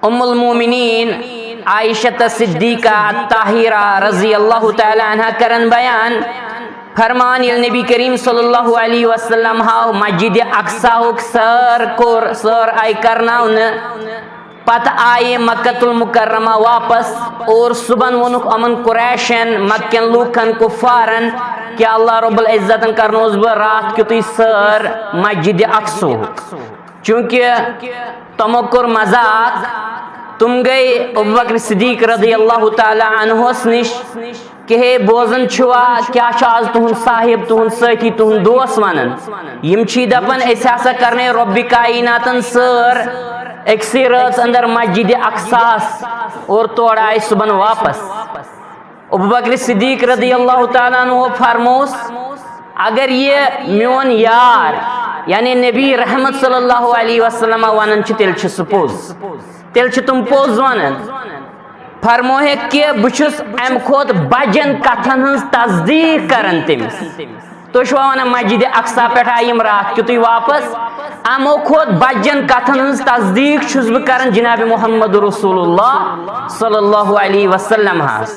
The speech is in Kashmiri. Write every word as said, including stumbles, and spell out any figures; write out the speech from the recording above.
ام المومنین عائشہ صدیقہ الطاہرہ رضی اللہ تعالی عنہا کرن بیان، فرمان، ییٚلہِ نبی کریم صلی اللہ علیہ وسلم ہاو مسجد اقصاہُک سٲر کوٚر، سٲر آیہِ کرناونہٕ، پتہٕ آیہِ مکۃ المکرمہ واپس اور صبحن ووٚنُکھ یِمن قریشن، مکہ کٮ۪ن لوٗکن، کفارن، کہ اللہ رب العزتن کرنوس بہٕ راتھ کیُتُے سٲر مسجد اقصاہُک۔ چونکہ تمو کوٚر مذاق، تم گٔے ابوبکر صدیق رضی اللہ تعالی عنہس نش کہ ہے، بوزان چھوا، کیا چھُ آز تُہُنٛد صاحب، تُہُنٛد سٲتھی، تُہُنٛد دوست ونان؟ یِم چھی دپان، أسۍ ہسا کرنے رۄبِ کائناتن سٲر أکسٕے رٲژ اندر مسجد اقصاہس اور تورٕ آے صبحن واپس۔ ابوبکر صدیق رضی اللہ تعالیٰ عنہ فرموس، اگر یہِ میون یار، یعنی نبی رحمت صلی اللہ علیہ وسلم ونان چھُ، تیٚلہِ چھُ سُہ پوٚز، تیٚلہِ چھِ تِم پوٚز ونان۔ فرموہکھ کہ بہٕ چھُس امہِ کھۄتہٕ بجن کتھن ہٕنٛز تصدیق کران تٔمِس۔ تُہۍ چھِوا ونان مسجد اقصا پٮ۪ٹھ آیہِ یِم راتھ کیُتُے واپس؟ امو کھۄتہٕ بجن کتھن ہٕنٛز تصدیق چھُس بہٕ کران جناب محمد رسول اللہ صلی اللہ علیہ وسلم ہس۔